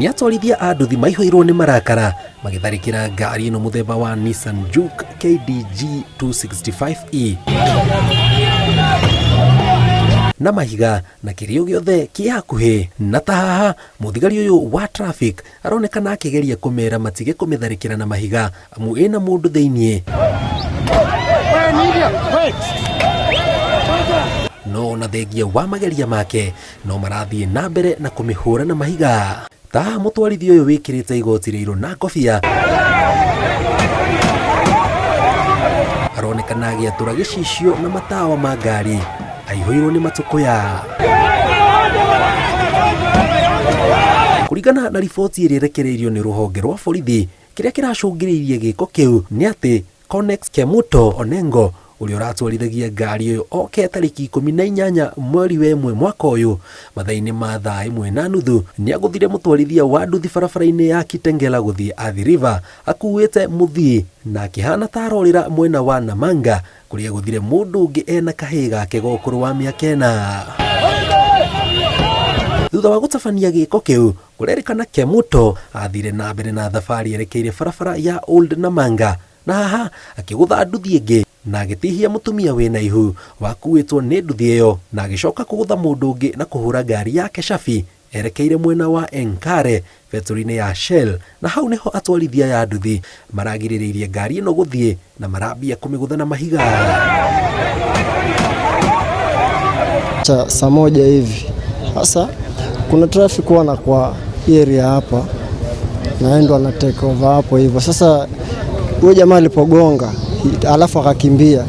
Nĩ atwarithia a nduthi maihũirwo nĩ marakara magĩtharĩkĩra ngari ĩno mũthemba wa Nissan Juke KDG 265E na mahiga na kĩrĩa gĩothe kĩ hakuhĩ. Na ta haha mũthigari ũyũ wa traffic aronekana akĩgeria kũmera matige kũmĩtharĩkĩra na mahiga amu ĩna mũndũ thĩiniĩ. No ona thengia wa mageria make no marathiĩ na mbere na kũmĩhũra na mahiga. Ta haha mũtwarithia ũyũ wĩkĩrĩte igoti rĩirũ na ngobia aronekana agĩatũra gĩcicio na matawa ma ngari aihũirwo nĩ matũkũya. Kũringana na riboti ĩrĩa ĩrekereirio nĩ rũhonge rwa borithi, kĩrĩa kĩracũngĩrĩirie gĩko kĩu nĩ atĩ Conex Kemuto Onengo ũrĩa ũratwarithagia ngari ĩyo oke tarĩki 18 mweri wa ĩmwe mwaka ũyũ mathaa-inĩ ma thaa ĩmwe na nuthu nĩagũthire mũtwarithia wa nduthi barabara-inĩ ya Kitengela gũthiĩ Athi River akuĩte mũthii na akĩhana ta arorĩra mwena wa Namanga kũrĩa agũthire mũndũ ũngĩ ena kahĩĩ gake ga ũkũrũ wa mĩaka ĩna. Thutha wa gũtabania gĩko kĩu, kũrerĩkana Kemuto athire na mbere na thabarĩ erekeire barabara ya Old Namanga na haha akĩgũtha nduthi ĩngĩ na agĩtihia mũtumia wĩna ihu wakuĩtwo nĩ nduthi ĩyo na agĩcoka kũgũtha mũndũ ũngĩ na kũhũra ngari yake cabi erekeire mwena wa Enkare betũri-inĩ ya Shell na hau nĩho atwarithia aya a nduthi maragirĩrĩirie ngari ĩno gũthiĩ na marambia kũmĩgũtha na mahiga. Cha saa moja hivi sasa, kuna traffic wana kwa area hapa na yeye ndo ana take over hapo hivyo. Sasa huyo jamaa alipogonga alafu akakimbia,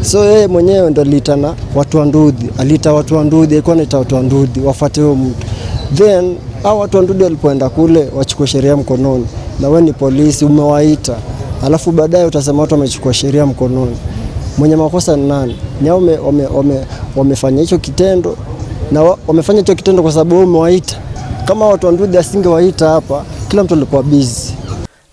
so yeye mwenyewe ndo aliita na watu wa nduthi, aliita watu wa nduthi, alikuwa anaita watu wa nduthi wafuate huyo mtu, then hao watu wa nduthi walipoenda kule wachukue sheria mkononi, na wewe ni polisi umewaita, alafu baadaye utasema watu wamechukua sheria mkononi. Mwenye makosa ni nani? Ni hao wamefanya hicho kitendo, na wamefanya hicho kitendo kwa sababu wewe umewaita. Kama watu wa nduthi asingewaita hapa, kila mtu alikuwa busy.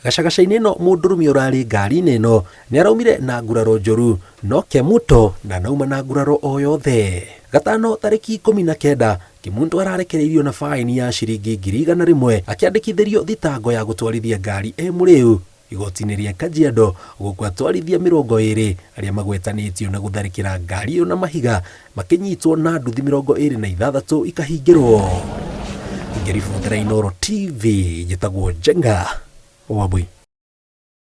Gacagaca-inĩ ĩno mũndũrũme ũrarĩ ngari-inĩ ĩno nĩ araumire na nguraro njũru no Kemuto ndanauma na nguraro o yothe. Gatano tarĩki 19 Kimuntu ararekereirio na faini ya ciringi 100,000 akĩandĩkithĩrio thitango ya gũtwarithia ngari e mũrĩu igoti-inĩ rĩa Kajiado gũkũ atwarithia 20 arĩa magwetanĩtio na gũtharĩkĩra ngari ĩyo na mahiga makĩnyitwo na nduthi 26 ikahingĩrwo. Ngĩribotera Inooro TV njĩtagwo Njenga Wambui.